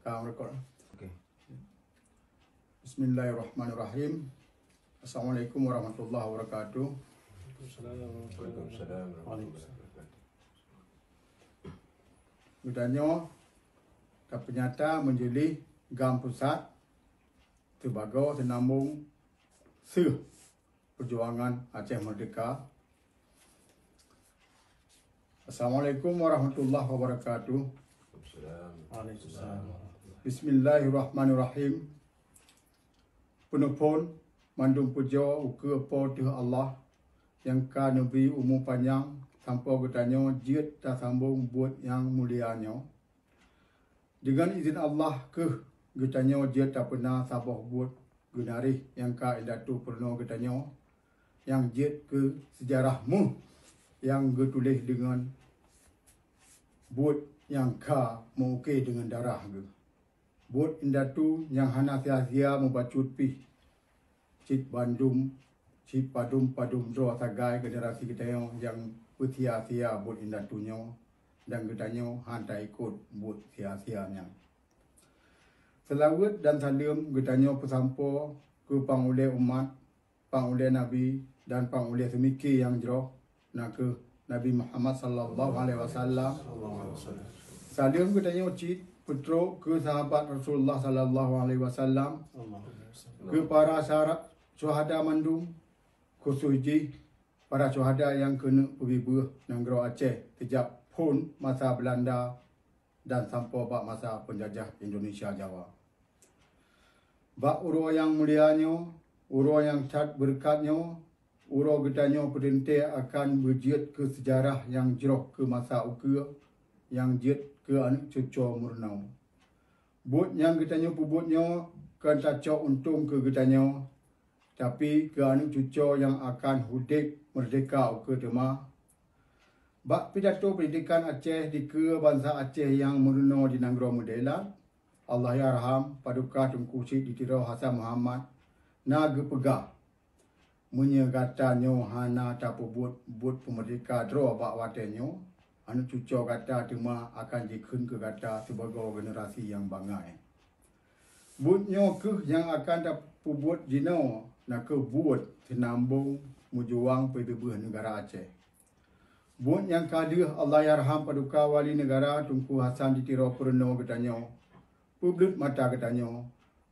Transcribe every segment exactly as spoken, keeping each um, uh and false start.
Ka meurokok. Okey. Bismillahirrahmanirrahim. Assalamualaikum warahmatullahi wabarakatuh. Waalaikumsalam warahmatullahi wabarakatuh. Geutanyoe tapeunyata meujeulieh GAM Pusat sibagoe seunambong seuh peujuangan Aceh Merdeka. Assalamualaikum warahmatullahi wabarakatuh. Waalaikumsalam. Bismillahirrahmanirrahim. Peunuphon mandum pujoe ukeue Po teuh Allah nyang ka neubri umu panyang sampoe geutanyoe jeuet tasambong buet nyang mulia nyoe. Deungon idhin Allah kheueh geutanyoe jeuet tapeuna saboh buet geunaréh nyang ka indatu peurunoe geutanyoe, nyang jeuet keu seujarah méuh nyang geutuléh deungon buet nyang ka meu-uke deungon darah geuh. Buet indatu nyang hana sia-sia mubacut pih cit bandum, cit padum-padum droe sagai generasi geutanyoe nyang peusia-sia buet indatu nyoe, dan geutanyoe han taikot buet sia-sia nyan. Seulaweuet dan saleuem geutanyoe peusampoe keu pangulée umat, pangulée Nabi, dan pangulée seumike nyang jroh, na kheueh Nabi Muhammad sallallahu alaihi wasallam. Saleuem geutanyoe cit peutrok keu sahabat Rasulullah sallallahu alaihi wasallam, keu para syara-, syuhada mandum, khusos jih para syuhada nyang keuneuk peubibeuh nanggroe Aceh sejak phon masa Beulanda dan sampoe bak masa peunjajah Indonesia Jawa. Bak uroe nyang mulia nyoe, uroe nyang that beureukat nyoe, uroe geutanyoe peuteuntée akan beujeuet keu seujarah nyang jroh keu masa ukeue nyang jeuet keu aneuëk cucoe meurunoe. Buet nyang geutanyoe peubuet nyoe kon tacok untông keu geutanyoe, tapi keu aneuëk cucoe nyang akan udeb meurdehka ukeue teuma. Bak pidato peundidekan Aceh dikeue bansa Aceh nyang meurunoe di nanggroe Meudailat, Allahyarham Paduka Teungku Chik di Tiro Hasan Muhammad na geupeugah, meunyoe gata nyoe hana tapeubuet buet peumeurdehka droe bak watée nyoe, aneuëk cucoe gata teuma akan jikheun keu gata sibagoe generasi nyang bangai. Buet nyoe kheueh nyang akan tapeubuet jinoe, na kheueh buet seunambong meujuang peubibeuh neugara Aceh. Buet nyang ka deuh Allahyarham Paduka Wali Neugara Teungku Hasan di Tiro peurunoe geutanyoe, peubleut mata geutanyoe,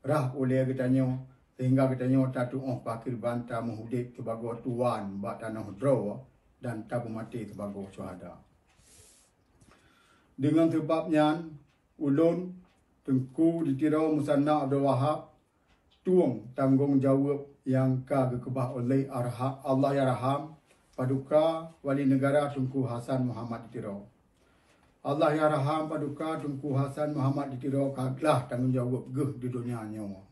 rhah ulée geutanyoe, sehingga geutanyoe tatuoh pakriban tameuudeb sibagoe tuwan bak tanoh droe dan tabeumaté sibagoe syuhada. Deungon sabab nyan, ulôn, Teungku di Tiro Musanna Abdul Wahab, tueng tanggong jaweueb nyang ka geukeubah oleh Arha-, Allahyarham Paduka Wali Neugara Teungku Hasan Muhammad di Tiro. Allahyarham Paduka Teungku Hasan Muhammad di Tiro ka glah tanggong jaweueb geuh di donya nyoe.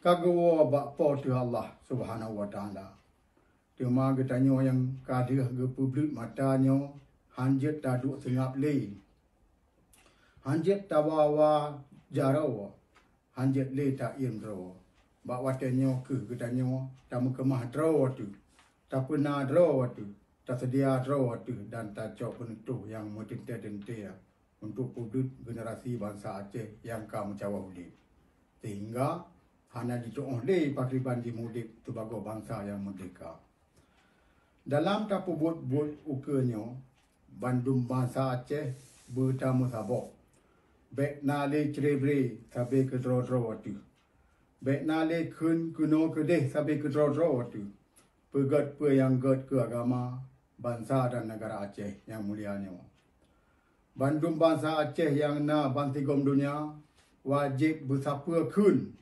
Ka geuwoe bak Po teuh Allah Subhanahu wa Taala. Teuma geutanyoe nyang ka deuh geupeubleut mata nyoe, han jeuet taduek seungab lé. Han jeuet tawa-wa jaroe, han jeuet lé taiem droe. Bak watée nyoe kheueh geutanyoe tameukeumah droe teuh, tapeuna droe teuh, taseudia droe teuh dan tacok peunutôh nyang meuteuntée-teuntée untuk peubleut generasi bansa Aceh nyang ka meucawa udeb, sehingga hana jituoh lé pakriban jimuudeb sibagoe bansa nyang meurdehka. Dalam tapeubuet buet ukeue nyoe, bandum bansa Aceh beutameusaboh. Bék na lé cre-bre sabe keudroe-droe teuh. Bék na lé kheun keunoe keudeh sabe keudroe-droe teuh. Peugét peue nyang gét keu agama, bansa dan neugara Aceh nyang mulia nyoe. Bandum bansa Aceh nyang na bansigom donya wajéb beusapeue kheun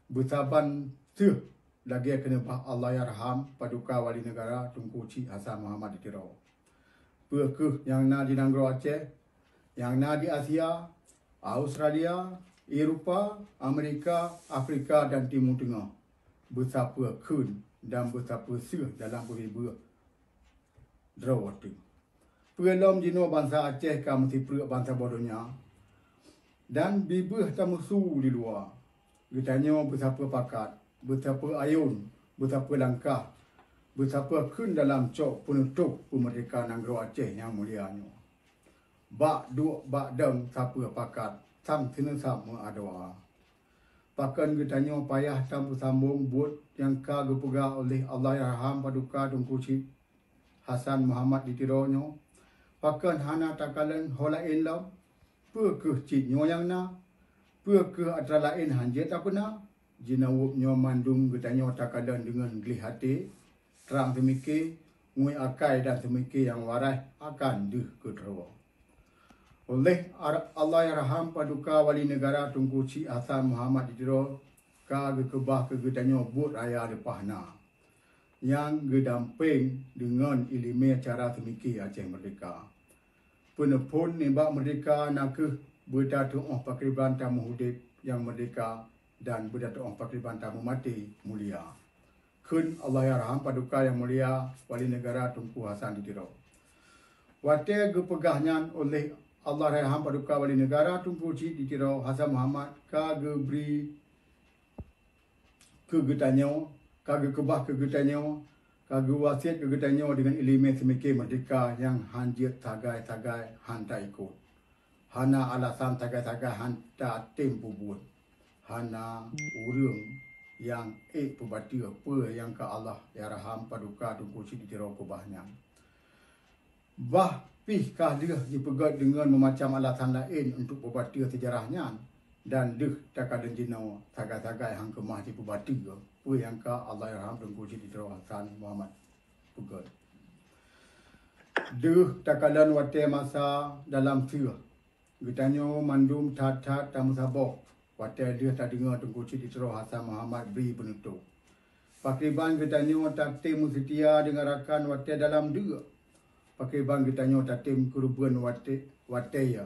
beusaban seuh lagée keuneubah Allahyarham Paduka Wali Neugara Teungku Chik Hasan Muhammad di Tiro. Peu kheueh nyang na di nanggroe Aceh, nyang na di Asia, Australia, Eropa, Amerika, Afrika dan Timu Teungoh, beusapeue kheun dan beusapeue seuh dalam peubibeuh droe teuh. Peue lom jinoe bansa Aceh ka meusipreuk bansa boh donya dan bibeuh tameusu di luwa. Geutanyoe beusapeue pakat, beusapeue ayôn, beusapeue langkah, beusapeue kheun dalam cok peunutôh peumeurdehka nanggroe Aceh nyang mulia nyoe. Bak duek bak dong sapeue pakat, Sam sineusam meuadoa. Pakon geutanyoe payah tapeusambong buet nyang ka geupeugah oleh Allahyarham Paduka Teungku Chik Hasan Muhammad di Tiro nyoe? Pakon hana takalon ho laén lom? Peu kheueh cit nyoe nyang na? Peu kheueh atra laén hanjeuet tapeuna? Jinoe nyoe mandum geutanyoe takalon deungon gleh até, trang teumike, ngui akai dan teumike nyang waréh akan deuh keudroe. Oleh Allahyarham Paduka Wali Neugara Teungku Chik Hasan Muhammad di Tiro ka geukeubah keu geutanyoe buet raya leupah na, nyang geudampéng deungon iéleumé cara teumike Aceh Meurdehka. Peuneuphon nibak meurdehka na kheueh beutateuoh pakriban tameuudeb nyang meurdehka dan beutateuoh pakriban tameumaté mulia. Kheun Allahyarham Paduka Nyang Mulia Wali Neugara Teungku Hasan di Tiro. Watée geupeugah nyan oleh Allahyarham Paduka Wali Neugara Teungku Chik di Tiro Hasan Muhammad ka geubri keu geutanyoe, ka geukeubah keu geutanyoe, ka geuwasiet keu geutanyoe deungon iéleumé teumike meurdehka nyang hanjeuet sagai-sagai han taikot. Hana alasan sagai-sagai han tatem peubuet. Hana ureuëng nyang ék peubateue peue nyang ka Allahyarham Paduka Teungku Chik di Tiro keubah nyan. Bah pih ka lheueh jipeugét deungon meumacam alasan laén untuk peubateue seujarah nyan, dan deuh takalon jinoe sagai-sagai han keumah jipeubateue peue nyang ka Allahyarham Teungku Chik di Tiro Hasan Muhammad peugét. Deuh takalon watée masa dalam seueh, geutanyoe mandum that-that tameusaboh watée lheueh tadeungoe Teungku Chik di Tiro Hasan Muhammad bri peunutôp. Pakriban geutanyoe tatem meuseutia deungon rakan watée dalam deuk? Pakriban geutanyoe tatem keureubeuen watée, watée ya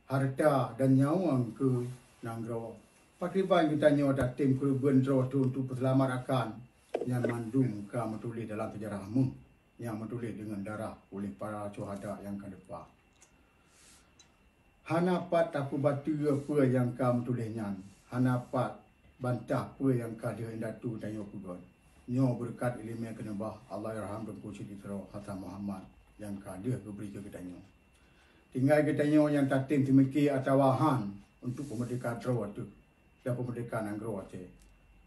hareuta dan nyawöng keu nanggroe? Pakriban geutanyoe tatem keureubeuen droe teuh untuk peuseulamat rakan? Nyan mandum ka meutuléh dalam seujarah méuh nyang meutuléh deungon darah uleh para syuhada nyang ka leupah. Hana pat tapeubateue peue nyang ka meutuléh nyan, hana pat bantah peue nyang ka lheueh indatu tanyoe peugét. Nyoe beureukat iéleumé keuneubah Allahyarham Teungku Chik di Tiro Hasan Muhammad nyang ka lheueh geubri keu geutanyoe. Tinggai geutanyoe nyang tatem teumike atawa han untuk peumeurdehka droe teuh dan peumeurdehka nanggroe Aceh.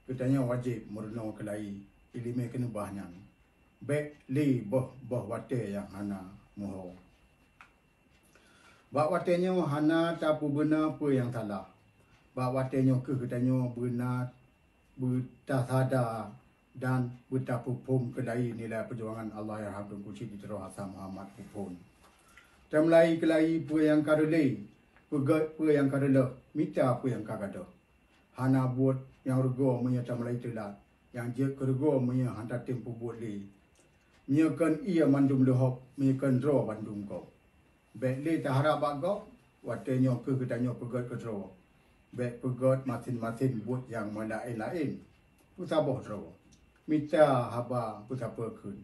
Geutanyoe wajéb meurunoe keulayi iéleumé keuneubah nyan. Bék lé boh-boh watée nyang hana meuho. Bak watée nyoe hana tapeubeuna peue nyang salah. Bak watée nyoe kheueh geutanyoe beuna beutasada dan beutapeuphom keulayi nilai peujuangan Allahyarham Teungku Chik di Tiro Hasan Muhammad peuphon. Tameulayi keulayi peue nyang ka reulee, peugét peue nyang ka reuloh, mita peue nyang ka gadôh. Hana buet nyang rugoe meunyoe tameulayi teulat, nyang jeuet keu rugoe meunyoe han tatem peubuet lé. Meunyoe kon ié mandum leuhob, meunyoe kon droe bandum gob. Bék lé taharab bak gob, watée nyoe kheueh geutanyoe peugét keudroe. Bék peugét masen-masen buet nyang meulaén-laén. Peusaboh droe. Mita haba peusapeue kheun.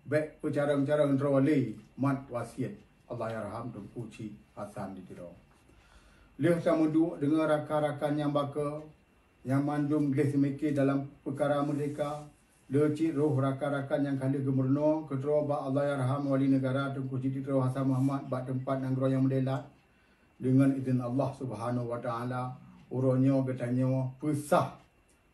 Bék peucarông-carông droe lé mat wasiet Allahyarham Teungku Chik Hasan di Tiro. Lheueh tameuduek deungon rakan-rakan nyang baka, nyang mandum gleh teumike dalam peukara meurdehka, le cit roh rakan-rakan nyang ka lheueh geumeurunoe keudroe bak Allahyarham Wali Neugara Teungku Chik di Tiro Hasan Muhammad bak teumpat nanggroe nyang meudeulat. Deungon idhin Allah Subhanahu wa Taala, uroe nyoe geutanyoe peusah,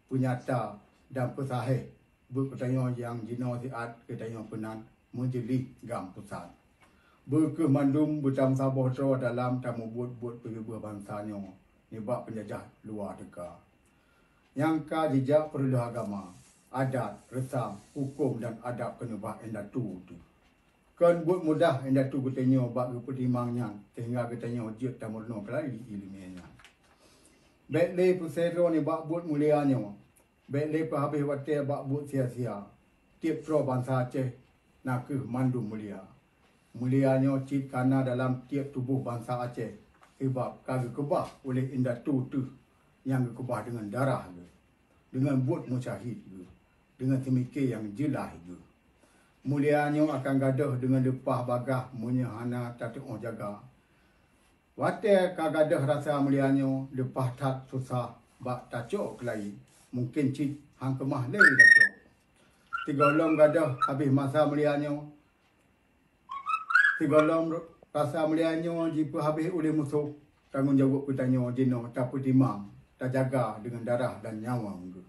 peunyata dan peusahéh buet geutanyoe nyang jinoe siat geutanyoe peunan Meujeulih GAM Pusat. Beu kheueh mandum beutameusaboh droe dalam tameubuet buet peubeubaih bansa nyoe nibak peunjajah luwa teuka, nyang ka jijak peureuloh agama, adat, reusam, huköm dan adab keuneubah indatu teuh. Kon buet mudah indatu geutanyoe bak geupeutimang nyan seuhingga geutanyoe jeuet tameurunoe keulayi iéleumé nyan. Bék lé peusidroe nibak buet mulia nyoe. Bék lé peuhabéh watée bak buet sia-sia. Tieb droe bansa Aceh na kheueh mandum mulia. Mulia nyoe cit kana dalam tieb tuboh bansa Aceh, sabab ka geukeubah uleh indatu teuh nyang geukeubah deungon darah geuh, deungon buet meusyahid geuh, deungon teumike nyang jeulaih geuh. Mulia nyoe akan gadôh deungon leupah bagaih meunyoe hana tateuoh jaga. Watée ka gadôh rasa mulia nyoe, leupah that susah bak tacok keulayi, mungken cit han keumah lé tacok. Sigohlom gadôh habéh masa mulia nyoe, sigohlom rasa mulia nyoe jipeuhabéh uleh musoh, Tanggong jaweueb geutanyoe jinoe tapeutimang, tajaga deungon darah dan nyawa geuh.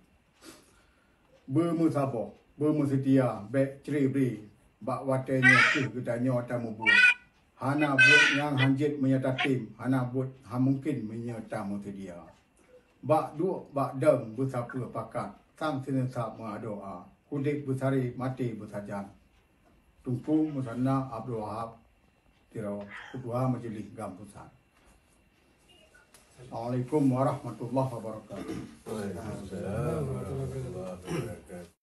Beumeusaboh, beumeuseutia, bék cre-bre bak watée nyoe kheueh geutanyoe tamubuet. Hana buet nyang hanjeuet meunyoe tatem, hana buet han mungken meunyoe tameuseudia. Bak duek bak dong beusapeue pakat, sang sineusab meuadoe a, udeb beusaré maté beusajan. Teungku Musanna Abdul Wahab, Tiro, Ketua Majelis GAM Pusat. Assalamualaikum warahmatullahi wabarakatuh. Waalaikumsalam warahmatullahi wabarakatuh.